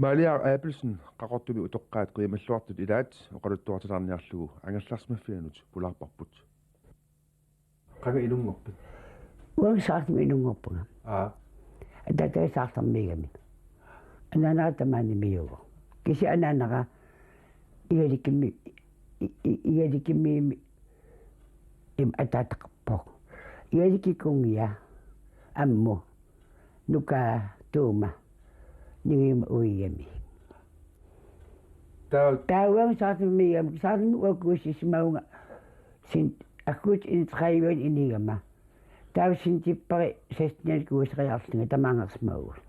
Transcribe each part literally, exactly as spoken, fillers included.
Maaliaq Abelsen, Qaqortumi utoqqaat qiimalluartut ilaat oqaluttuartilaarniarlugu angerlarsimaffianut pulaarparput. Qanga inunngorpit? Uanga Saarlumi inunngorpunga. Aa. Ataataga Saarlamiigami. Anaanaga tamaanimiiuvoq. Kisianni anaanaga Igalikimi, i-, i-, Igalikimiimi im ataataqarpoq. Igalikkunngia Ammu, Nukaa, Tuuma, Ningiuma uigami. Taa- Taava Saarlamiigami, Saarlami uakuusisimavunga sin akut intraiven inigama. Taava sintipparit sastinani kuuseriarlunga tamaangarsimavunga.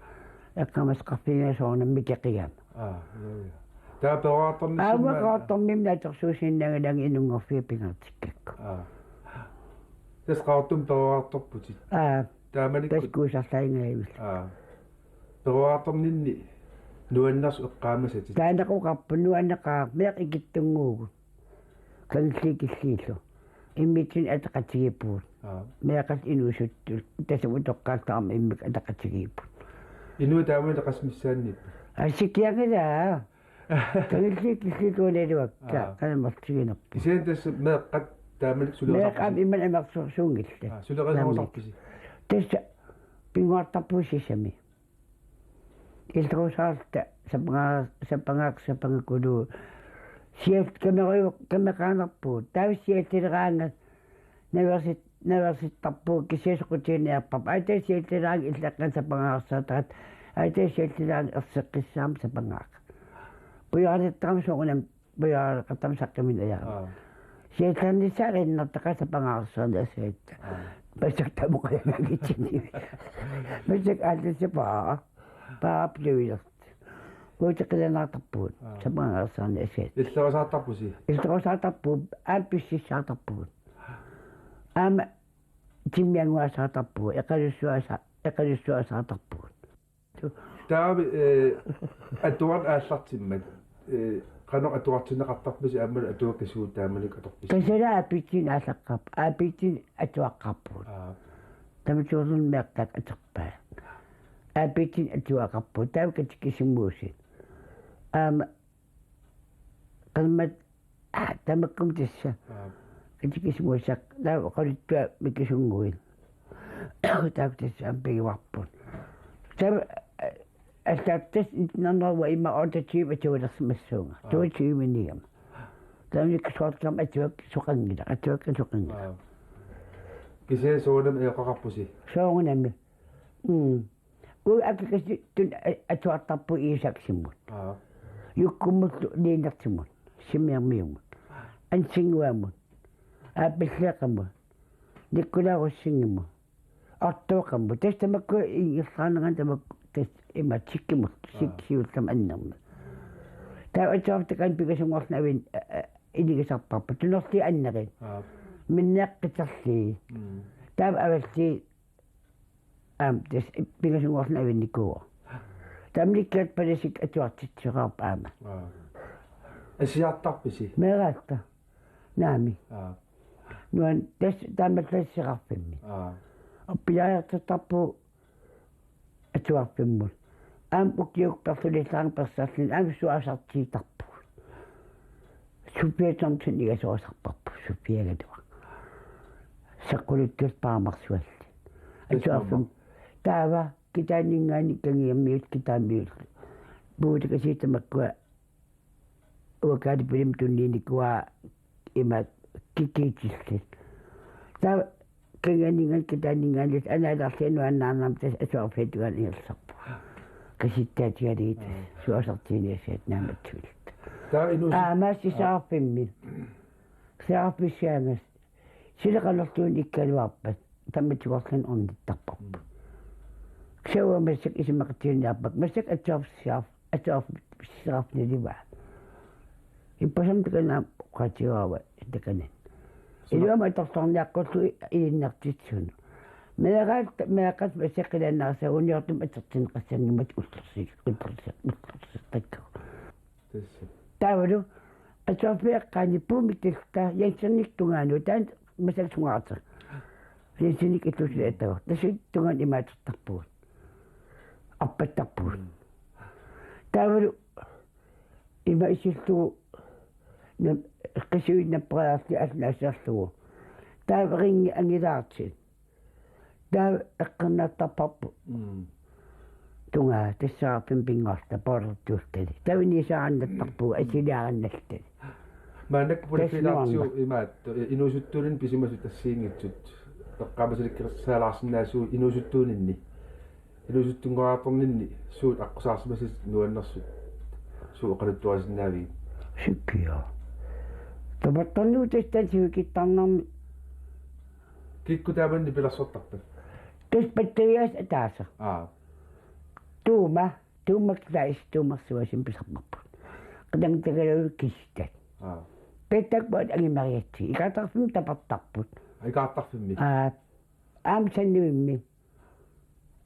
Eqqaamasaqarfigiga soorunami mikeqigama. Aa, ja, ja. Taava peroriartornissinni Aamma ma- Qaqortormiimmi naatsorsuusiinnaanngilanga inunngorfiga pingaartikkakku. Aa. Tassa Qaqortumi peroriartorputit. Aa. Taamanikkut. Tassa kuusarlaangajavillu. Aa. Peroriartorninni nuannersut eqqaamasatit. Taanna oqarpoq nuanneqaaq meeqqat ikittunnguugut. Kangilliit killiillu. Immitsinnut ataqatigiippugut. Aa. Meeqqat inuusuttut, tassami utoqqaat aamma immikkut ataqatigiipput. Inuit taamani qassit missaanniipput? Assigianngilaa. Kangilliit killiillu unaluakka. Aa. Qanammartiginerput. Kisianni tassa meeqqat taamani sulerusaarpisi? Meeqqat aamma imannak amerlasoorsuunngillat. Aa, sulerusaarpisi? Tassa pinnguartarpugut sisami. Illuarisarluta sapangaa-, sapangaaq-, sapangakuluuvoq. Sialleq kamerujoq kameqaanerpugut. Taava sialleraangat naversit-, naversittarpugut kisianni soqutiginiarparput. Aita sialleraangat illit eqqaanni sapangaarsartarat. Aita sialleraangat erseqqissaarmat sapangaaq. Pujarittarami soorunami pujareqartarami saqqummiinnarami. Aa. Siallernissaa erinartaqaaq sapangaarsarneq asaatta. Aa. Massakkut tamoqajangaagitsinni. Massakkut aallassappaa. Paapluilerti. Uteqilanaartarpugut. Aa. Sapangaarsarneq asaatta. Illuarisartarpusi? Illuarisartarpugut. Aamma pississaartarpugut. Aamma timmiannguasaartarpugut. Eqalussuasa-, eqalussuasaartarpugut. Taava, eh, atuarneq aallartimmat, eh, qanoq atuartinneqartarpisi aammalu atuakkat suut taamanikkut atorpisi? Tassa aapitsinni aallaqqaarpugut, aapitsinni atuaqqaarpugut. Aa. Tamatuurluni meeqqat atorpaat. Aapitsinni atuaqarpugut, taava katekismusi. Aamma Qanimmat, aa, tamakkumi tassa. Aa. Katekismusaq, taava oqaluttuaq mikisunnguit. Taava tassa aamma pigivarput. Taava, aa, allaat tassa nitten hundrede og enogtyve atualersimassuunga. Aa. Toogtyve-nigama. Taava nikkusoortarama atuakkat soqanngilaq, atuakkat soqanngilaq. Aa. Kisianni soorunami ajoqaqarpusi? Soorunami. Mm. Uagut akikasittut a-, atuartarpugut Isaksenimut. Aa. Jukkummullu Lennartimut, Simmermiumut, Ansinnguamut, Aapilleeqamut, Nikolaj Rosingimut, Artooqamut. Tassa tamakku ingerlaarneranni tamakku tassa ima Tikkimut, Aa. Tikki siullermik annermik. Taava atuarfik takanna pingasunngorluni avin-, a-, a-, inigisarparput. Tunerlii annerit. Aa. Minneqqiterlii. Mm. Taava avalliit Aamma tassa pingasunngorluni avinnikuuvoq. Taamanikkut palasikka atuartitsisoqarpoq aamma. Aa. Asiartarpisi? Meeraatta. Naamik. Aa. Nuann-, tassa taamaallaat Seraffimmi. Aa. Orpilariartortarpugut atuarfimmut. Aamma ukiut persulillaarnga persarluni aamma suaasartiitarpugut. Sofia Thomsen igasorisarparput, Sofiagaluaq. Saqquluttuat paamarsuallit. Tassa atuarfimmi. Taava kitaaninngaanniit Kangiammiut kitaammiullu. Puutakasiit tamakkua uakaalipilimi tunniinikuuaa ima kikiitillit. Taava Kangianinngaanniit kitaaninngaanniit anaalaarlugit nuannaarnarmata tassa atuarfiata tungaanut ingerlasarpugut. Kasittaatigalugit tassa suaasartiiniassaat naammassivilerluta. Taava inuusi- Aamma Seraffimmi. Seraffip sianersuaq. Sila qanorluunniit ikkaluarpat. Tamatigoorluni ornittarparput. Kisianni uanga massakkut isumaqatigiinniarpakka. Massakkut atuarfik Seraff-, atuarfik Seraffip nalivaa. Ippassaq takanna oqaatigaara takanna. Suna- Iluamik atorluarniaqqullugu ilinnartitsisunut. Meeqqat, meeqqat massakkut qilanaarsaat uniortumik atortinneqassanngimmat ullorsi-, ullorsi-, ullorsiortakkagut. Tassa. Taavalu atuarfiit eqqaanni puumik tallitaa Jensenik tungaanut taanna massakkut sungaartoq. Jensenik illuusilettagor. Tassa tungaanut imaatertarpugut. Arpattarpugut. Mm. Taavalu ima isillugu nam-, qisuinnappariarti allanut aserlugu. Taava ringi angilaartut. Taava eqqernartarparput. Mm. Tungaa tassaarfimmi pinngorta poortuultali. Taava inisaarannartarpugut asiliarannartali. Maannakkut pulaffilaartigu Tasnuarna. Imaattoq, inuusuttuuninni pisimasut assigiinngitsut. Eqqaamasalikkersaalaarsinnaasugut inuusuttuuninni. Inuusuttunngoraartorninni suut aqqusaarsimasut nuannersut. Suut oqaluttuarisinnaavigit? Sikkia. Tamattarnugu tastan sivikittarnermi. Kikkut taamani pilersortarpat? Tassa pattagiaas ataaseq. Aa. Tuuma, tuumak taas tuumersuasim pisarparput. Qitang tagalugu kistat. Aa. Pettakkut angimeriatsi. Ikaartarfimmi tapertarput. Ikaartarfimmi? Aa, aamma sannivimmi.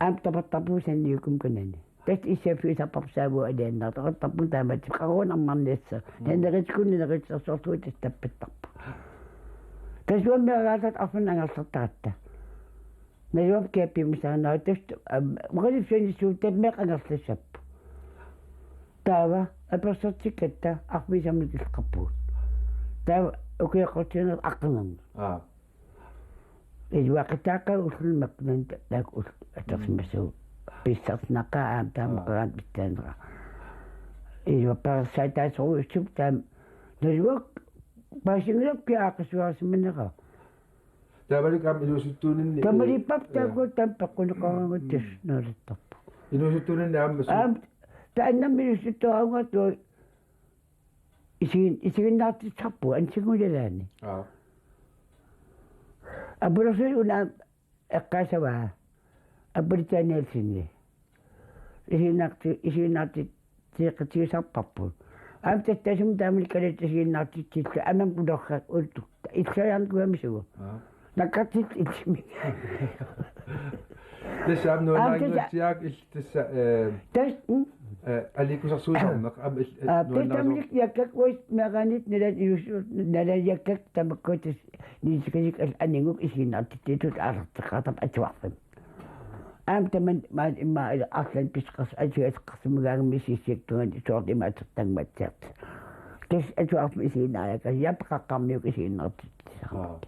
Aamma tapertarpugut sannivikkut kanani. Tassa issaffiusarparput saavugut aliannaartoqartarpugut taamaattumik qaruunermarniassaaq. Mm. Naneritikkut naneritilersorlugu tassa tappattarpoq. Tassa uanga meeraagassat arfineq-angerlartaratta. Naluara kiappiumisaannaru tassa, am, oqaluffianissuu tammeeq angerlassappoq. Taava apersortikkatta arfineq-samut illeqarpugut. Taava ukioqqortiuneq aqqanerneq. Aa. Iluaqutaaqaaq ulluni makkunani ta-, taakku ul-, atorsimasugut. Pissarsisinnaaqaaq aamma taama Aa. qaraangat pissaanera. Iluaqutaaqaaq taassorujussuupput taama. Naluara paasinngilarput kia aaqqissuarsimanera. Taamanikkut aamma inuusuttuuninni, Tamalippat ee, taakku taama peqquneqaraangat Mm. tassa nuulattarput. Inuusuttuuninni aamma su- Aamma taanna inuusuttuaraangat tuu isigin-, isiginnaartitsisarpugut ansinngulerlaanni. Aa. Apulersuit una eqqaasavaa. Apulitaanialsinni. Isiginnaarti-, isiginnaartitseqatigisarparput. Aamma tassami taamani kalat isiginnaartitsillu aamma ulerra ultuk. Illuajarnikuugami sugu. Aa. Nakkartillit illimmi. Tassa aamma Aamma tassa nuannarinngilluinnartigu il-, tassa, ee, Tassa, mm. ee, aliikkusersuisarneq, aamma il-, ee, Aa, nuannarisar- tassami jakkakka uagut meeraanitta nalaani ilusu-, nalaani jakkakka tamakku tassa niisikasik al-, anigukkut isiginnaartitsisut aallarteqqaartarput atuarfimmi. Aamma tamanna maani immaqa ila arlaannik pissuteqars-, atuarteqqarsimagaangamik issiakkagani soorlu ima atortarmat atsiartoq. Tassa atuarfimmi isiginnaariakkaagut, jaappa qaqqarmiukkut isiginnaartitsisarput. Aa.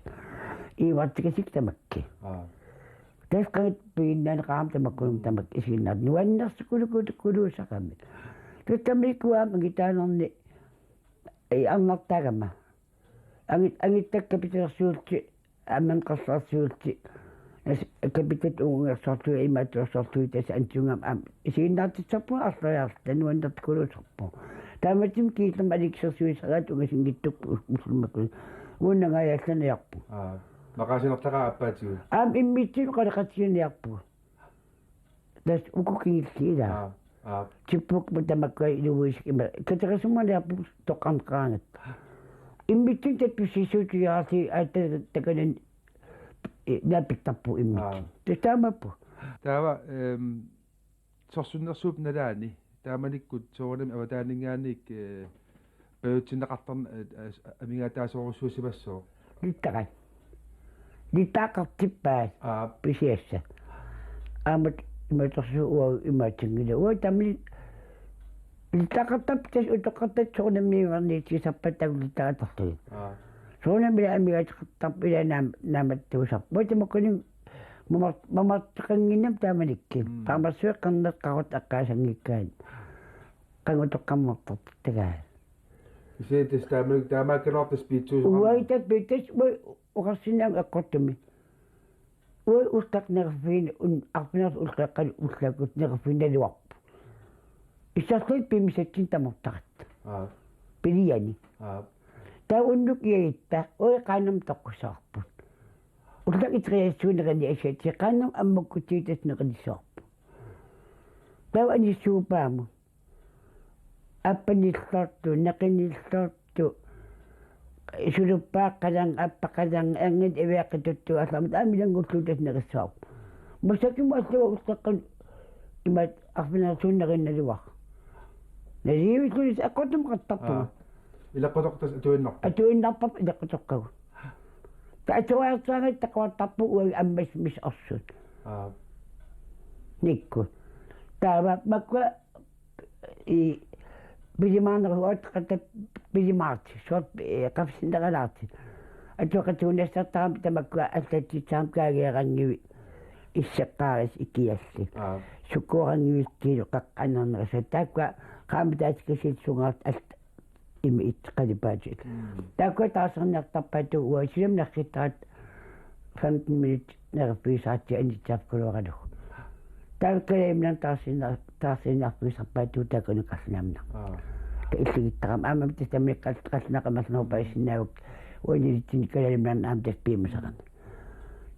Iivartikasik tamakku. Aa. Tassa qangat piginnaaneqarami tamakkununnga tamakku isiginnaartut. Nuannersukulukuluusaqami. Tassa tamakku aamma angutaanerni iarnartaagama. Angut-, anguttakka kapitalersuullutik, aamma qerlersuullutik. Tassa kapitalit ungungersorlugit, imaattorsorlugit, tassa antigugami aamma isiginnaartitsisarpugut arlariarluta nuannertukuluusarpoq. Taamaattumik kiillermik aliikkusersuisaraat ungasinngitsukkut us-, ullumikkullu. Uunga allanut ajorpugut. Aa, maqaasinertaqaaq aappaatigut. Aamma immitsinnut qaleqatigiinniarpugut. Tassa uku kingulliit ilaa. Aa, aa. Tippukmut tamakkua iluuisikka ima. Katerisummaniarpugut toqqarneqaraangatta. Immitsinnut tattusissuutigaarlugu aatsaat takanani, ee, naapittarpugut immitsinnut. Aa. Tassa taamaappoq. Taava, ehm, sorsunnersuup nalaani taamanikkut soorunami avataaninngaanniit, ee, pajutsinneqartarn-, ee, ee, amigaataasorujussuusimassooq. Littarat. Littaaqartippaat. Aap. Pisiassat. Aamma imaattorsuaq uagut imaatsinngilaq. Uagut taamani littaaqartarput tassa utoqqartatta soorunami niuerniitigisarpaat taakku littaratarlugit. Aap. Soorunami ila amigaateqartarput ila naam-, naammattuusarput. Uagut tamakkuninnga mamar-, mamarteqannginnami taamanikkut. Mm. Taamaassueqqarneqqarut eqqaasanngikkaanni. Qangutoqqammertartagaat. Kisianni tassa taama-, taamaakkaluartoq tassa piitsuusoqarmat. Uagut tassa piitsuus-, uagut oqarsinnaavunga eqqortumik. Uagut ullaakkut neriuffigineq un-, arfineq-marluk ullaakkut ullaakkut neriuffigineq naluarput. Issarluunniit piumasatsinnik tamortaratta. Aap. Piliani. Aap. Taava unnuk iagutta, uagut qaannamut toqqussavarput. Ullaakkut iteriassat neriniassagatsigu qaannamut ammukkutsigit tassa nerinissavarput. Taava anissuupaamut. Appanillortut, neqinillortut, suluppaat qalang, appa qalang, angineq iviaqqituttuugallaarmat, aamma ilanngullugu tassa nerissavarput. Massakkut alluga ullaqqanik imaattoq arfineq-marlunnik neriunngilara. Neriulluni eqqortumik eqqartarpunga. Aa. Ileqqutoq tassa atuinnarpoq. Atuinnarparput ileqqutoqqagut. Taava atuariartuaannarlugu takuartarpugut uagut ammasmik orsut. Aa. Nikkut. Taava makkua i pilimaarnerusoq oqattaqatta pilimaartut, soorlu, eh, qaffassinneralaartut. Atuaqatigiinnassartarami tamakkua allatsissaarami kaageeranngui isseqqaaris ikialli. Aa. Sukkuuranngui kiilu qaqqanernerisa. Taakkua qaammataatikasiit sungaartut allat ima itseqalipaatit. Mm. Taakkua taarserniartarpaatigut uanga silami nerrittarat femten minut neriffigisaratsigu anitsaaffigaluaralugu. Taava Kalaallit Nunaanni taarsiinnar-, taarsiinniarfigisarpaatigut taakkunuku qallunaammat. Aa. Ka illigittarama aamma tassa tamanna qall-, qallunaaqamerlugu paasisinnaagakku uanilitsinni Kalaallit Nunaanni aamma tassa piumasarami.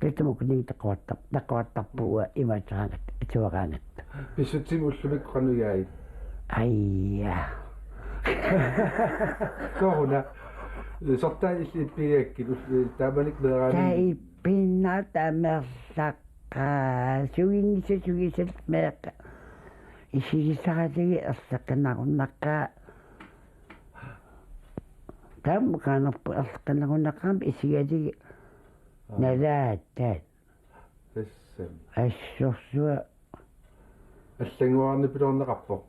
Tassa tamakkununnga taquartar-, taquartarpugut uanga imaattoraangatta, atuaraangatta. Pissutsimik ullumikkut qanoq igaajuk? Aja. Sooruna. Sortaat illit ippigigakkit, ul-, taamanikkut meeraanni? Taava ippinnaaq tamerlaqaaq. Suginngisa sugisat meeqqat. Isigisaralugit erloqinarunaqaaq. Taama qaanerpoq erloqinarunaqaaq isigalugit. Aa. Nalaataat. Tassami. Assorsuaq. Allannguarnipiloorneqarpoq.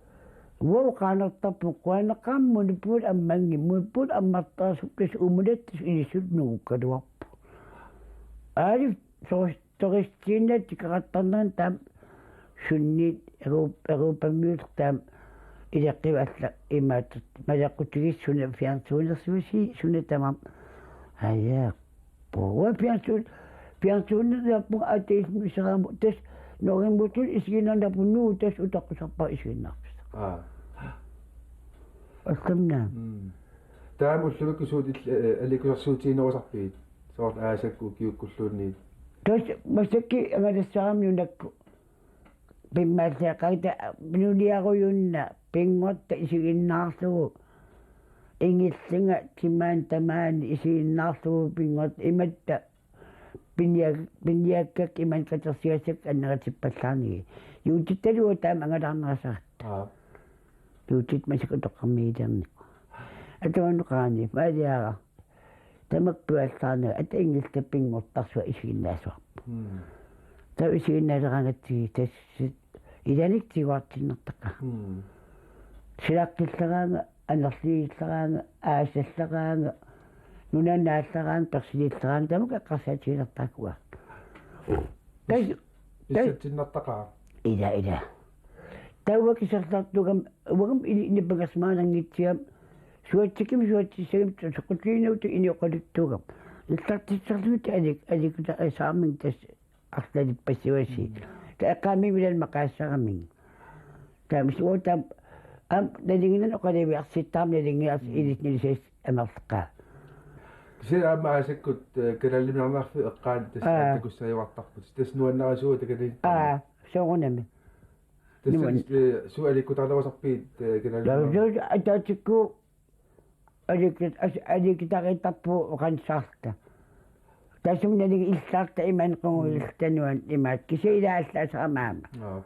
Uagut qaanertarpoq quaneqaaq monopol ammanngimmat, monopol ammartarsup tassa umunat tassa ilissi nungukkaluarpoq. Aali soorlu turistiinnaat tikeraartarnerat taama sunniit Europ-, Europamiut taama ileqqivallaat imaattoq maleqqutigisoq suna fjernsynersuisi suna tamarmi. Aja. Puua fjernsyni, fjernsyni ateis miseramu tassa Norgemutut isiginnaarnarpunga tassa utaqqisarpara isiginnaarpara. Aa. Assamna. Mm. Taama ullumikkut suut il-, eh, aliikkusarsiutiginerusarpigit? Soorlu aasakkut ukiukkulluunniit. Tassa massakkut angalassarami nunakkut. Pimmaallaaqaata nuliarujunna pinngorta isiginnaarlugu. Ingillinga timaani tamaani isiginnaarlugu pinngorta imatta piniak-, piniakkakka imannak katersugassakka anneritippallaarnagit. Juutittalu taama angalaarnerusaratta. Aa. Juutit massakkut utoqqarmiilerniku. Atuanukaani, maaliara. Tamakku allaarnagu, ata ingiltap pinngortarsuaq isiginnaasuarput. Mm. Taava isiginnaaleqangatsigit tassa ilanik tiguartinnartaqaaq. Mm. Silaqqilleraanga, anerliilleraanga, aasalleraanga, nunanaalleraanga, persililleraanga, tamakku eqqarsaatigilertarput uanga. Tas-, Is-, tas-, issatsinnartaqaaq. Ila, ila. Taava kiserlartugam, uagam ini, ini pagasmaananngitsigam, suatsikkimik suatsissagimik soqutigiinnarluta ini oqaluttuugam. Illartissarlugit alik-, alikkuta-, eh, saarming tassa arlalippassuasi. Mm. Taava eqqaamik milan maqaassaramik. Taava misuutam, am, nalinginnanik oqalugiarsittaarami nalingias Mm. ilissi nilisas amerleqaa. Kisianni aamma aasakkut, eh, Kalaallit Nunaannarfik eqqaani tassa Aa. takussajuartarput. Tassa nuannarisuuvoq takanit. Aa, soorunami. Tassa, Nuan-, eh, suut aliikkutalerusarpigit, eh, Kalaallit Nunaanni? Taava ataatsikkut aliikkut-, as-, aliikkutariittarpugut oqaannartarluta. Tassami nalingi illarta imannak qungujulluta nuann-, imaat kisianni ilaa allaasarami aamma. Aa.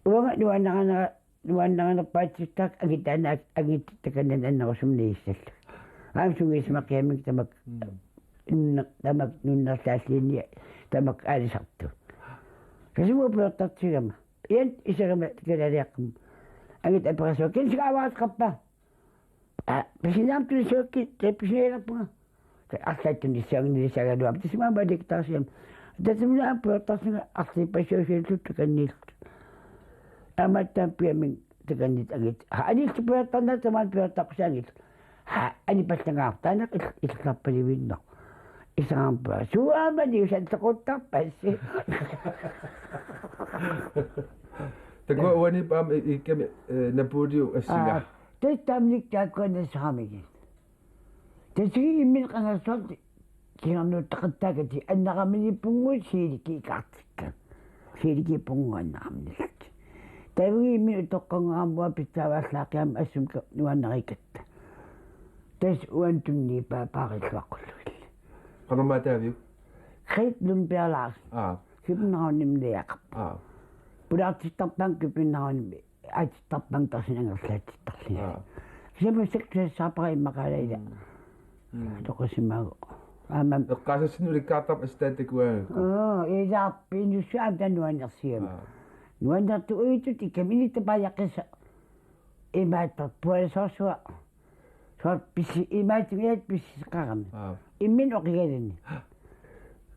Uanga nuannarineq-, nuannarinerpaatsittaaq angit taanna ak-, angit takanani annerusumik nagissallugit. Aamma sungiusimaqigamik tamakku. Mm. Nunner-, tamakku nunnerlaalliinni tamakku aalisartut. Tassunga pujortartigama. Ian iserama kalaaliaqqamut. Angit aperasuat: Kisianni avaataqarpa? Aa, pisiniartut suakkit, te pisiniarpunga. Arlaattunissaanngilaq sagaluam. Tassami aamma aliikkutaasiam. Tassami aamma pujortarsunga arliippassuusiulluta takanniilluta. Aamma taampiamik takanniit angit. Ha, aniillu pujortarnera tamaani pujortaqqusaanngilaq. Ha, anipallagaartaanaq il-, illarpalivinno. Isaampua. Suaamani usallequttarpassi. Takua uani paam i-, ikkami, eh, Napoleon assinga. Aa, tassa taamanikkut taakkuanassaramigit. Tassagii imminut qangarsuartik kinguneqattaakkatit annaraminiippugut siiliki ikaartikka. Siiliki pungu annaraminillit. Taavagii imminut utoqqanngoraangama pissaavallaaqigama assumka nuannarikatta. Tassa uani tunniuppaa paarilluaqqullugilli. Qanormaa taaviuk? Grethe Lundberg Larsen. Aa. Københavnimi najugaqarpoq. Aa. Pulaartittarpaannga Københavnimi aatsittarpaannga tassani angerlaatsittarlunga. Aa. Kisianni massakkut tusassaapara immaqaalaila. Mm. Mm. Toqusimaagu. Aamma. Eqqaasassinnut ulikkaartarput assitaat takuaagakku. Aa, ilaarpi nusuaam taanna nuannersigami. Aa. Nuannertut uitut ikkamini tapajaqqissa. Imaattoq pualasoorsua. Soorlu pissi-, imaattumiat pissisaqarami. Aap. Imminut oqigaluni.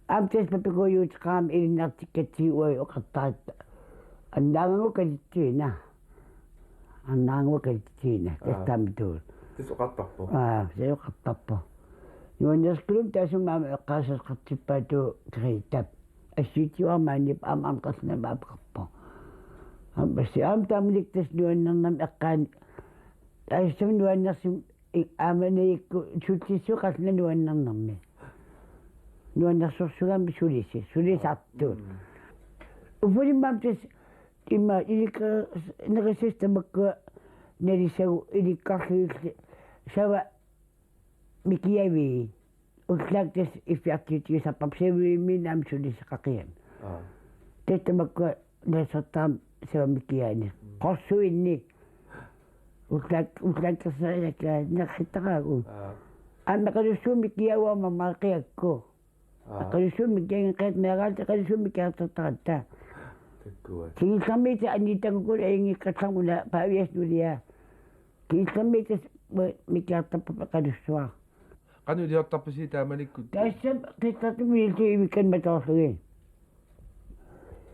Aamma tassa papiguujuuteqarami ilinniartikkatsigu uagut oqartaratta. Annaangagu kalittuina. Annaangagu kalittuina. Aap. Tassa taamatuut. Tassa oqartarpoq. Aap, tassa oqartarpoq. Nuannersukulumi taassuma aamma eqqaasassaqartippaatut Gretap. Assiutiuarmaanip aamma aamma qasnama apeqarpoq. Aamma assi aamma taamanikkut tassa nuannernermi eqqaani. Taassuma nuannersum i-, aamma naakku sullissuuqarluna nuannernermi. Nuannersorsuugami sulisi, sulisartut. Mm. Uffunimmut aamma tassa immaqa ilikka-, nerisas tamakkua nalisagut ilikkarlugillu sava mikiavii. Ullaaq tassa iffiartuutigisarpara savimmiinnaq aamma sulisaqaqiami. Aap. Tassa tamakkua nasortarami sava mikiaani. Mm. Qorsuinni. Ullaaq, ullaaq tassa ilakka nerrittaqaagut. Aap. Aamma Qalussuup mikiaua mamarqiakku. Aap. Qalussuup mikiaanngikkaat meeraat Qalussuup mikiartortaratta. Takkua. Kingullermik tassa annittagukku ajunngikkallarmuna Paaviasip nulia. Kingullermik tassa mikiartorpara Qalussuaq. Qanoq iliortarpisi taamanikkut? Tassa qittartumik illuivikkan matoorlugit.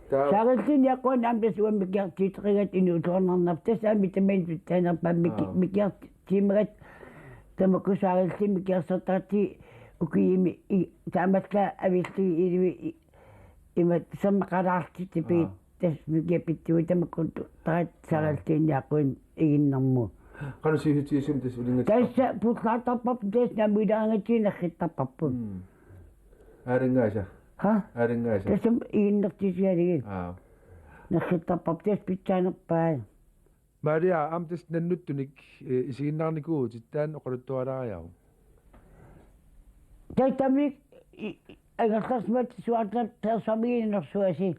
Taa- Saaralliinniaqquani aamma tassa uanga mikiartuuteqigakku inuusuarnarnarpoq. Tassa aamma tamanna pitsaanerpaaq miki-, Aa. mikiartuusimagatta tamakku Saaralliini mikiartortaratta ukiumi i-, taamaallaat avillugit ilui i-, ima sermeqalaarlutik tipiit Aa. tassa mikiapittugut tamakku tu-, tarat Aa. Saaralliinniaqquani iginnermut. Qanoq sivisutigisumik tassa ulinngatigisoq? Tassa pullaartarparput tassa namuilaarangatigiit nerrittarparput. Mm. Aalangaasa. Ha? Aalangaasa. Tassami iginnertisigalugit. Aap. Nerrittarparput tassa pitsaanerpaat. Maria, aamma tassa nannuttunik, eh, isiginnaarnikuuvutit taanna oqaluttualaariaruk. Tassami i-, i-, angerlarsimassasuartarput Peersuamiinersuasi.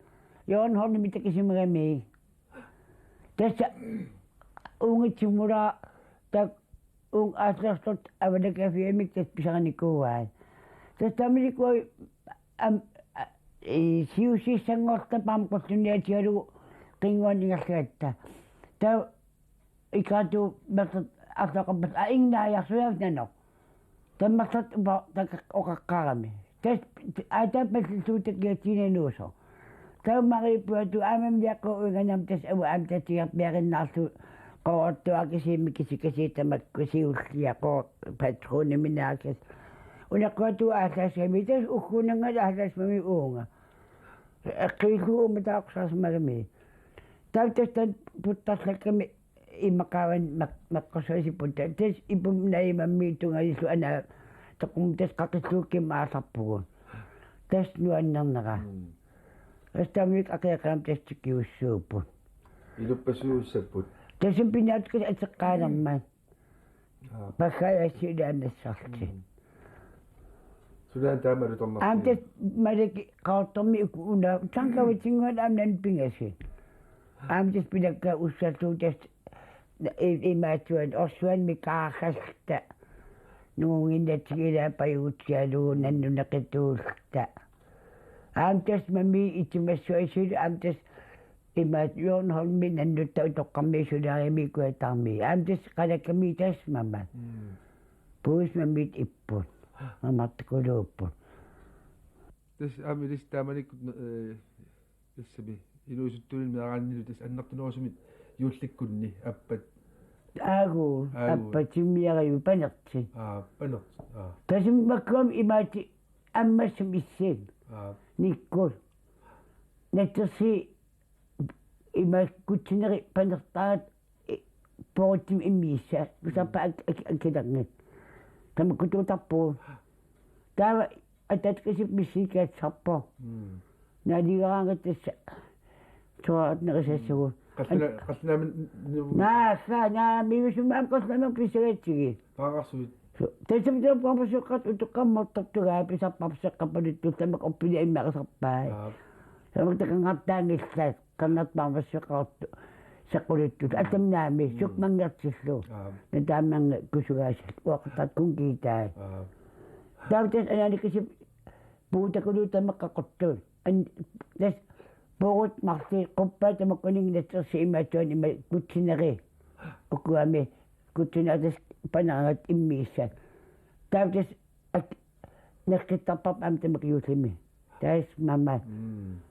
Jørgen Holmip takusimagami. Tassa uunga timmulaa tak uunga aallartut avanakaaffiamik tassa pisarinikuuaat. Tassa tamanikuuaat am-, a-, i-, siusissanngorta paam qullunniatigalugu qinnguanik ingerlagatta. Taava ikartuup mertat arlaqarpat a ingnaajarsujaavit nanoq. Tammartat upa tak oqaqqaarami. Tassa aataapalluutakiatiginenuusoq. Taava Maria puatu aamma niaqqu uinganam tassa ava aamma tatiga piarinnaarlu qoortuakisiimmi kisikasiit tamakku siulliaqoq patroniminaakas. Unaqquatu aallaasami tassa ugguunannga aallaasmami uunga. Eqqiillugu uumataaqqusaarsimagami. Taava tassa puttarlakkami imaqaavani maq-, maqqussuisipput tassa ipum naimammi tungaillu anaa toqum tassa qaqilluukkimma aallarpugut. Tassa nuannernera. Mm. Tassa taamanikkut aqiaqaamik tassa tikigussuupput. Iluppassuussapput. Tassami pinaatsukkut ateqqaanermat. Aap. Paggajassiulaannassarli. Mm. Sulaannik taama alutornarsiuk? Aamma tassa Malaki Qaartormi uku una tankavatinnguan aamma nani pingasi. Aamma tassa pilakka ussallugu tassa i-, imaattuani orsuanmi kaarralta. Nungunginnatsigilaa pajugutsigalugu nannuneqituulluta. Aamma tassa mami itimassuasilu aamma tassa imaat Jørgen Holmi nannutta utoqqarmi sulaarimi kuatarmi. Aamma tassa qalakkami tassa mama. Mm. Puismamit ipput. Mamartukuluupput. Tassa aamma ilissi taamanikkut, eh, tassami inuusuttuunini meeraannilu tassa annertunerusumik juullikkunni appat. Aagu, Aagu. Appat timmiariu panerti. Aa, panerti. Aa. Tassami makkuami imaati ammassum issin. Aa. Nikkut. Natsersi ima kutsineri panertaat, eh, poorutsimik immiussat. Kusarpa ak-, ak-, akilerngit. Tamakkutuutarpugut. Taava ataataqisip missinikaattarpoq. Mm. Naaligaraangat tassa. Tuaatnerisassugut. Qalluna-, qallunaamin nu-, Naa, sa-, naa, miusumam qallunaamin pissagatsigit. Paararsuit. Su-, tassami taava paarpassuaqqat utoqqarmut ortortugaa pisarparpassuaqqat paluttut tamakku orpilik immarisarpai. Aap. Tamakku takangartaanngillat, qangartaarpassuaqqat seqquluttut. Atamnaami, Mm. sukmangertillu. Aap. Nataammanngikkusugaasat, uaqqatakkun kiitai. Aap. Taava tassa anaanikisip puutakuluut tamakku qaqortut. An-, tassa puurut marluk quppaat tamakkuninngillat tassa imaattuani ima kutsineri. Ukuami kutsunatas panangat immiissa. Taatas ak-, nakkittarpap am tamakka juullimi. Taas mama. Mm.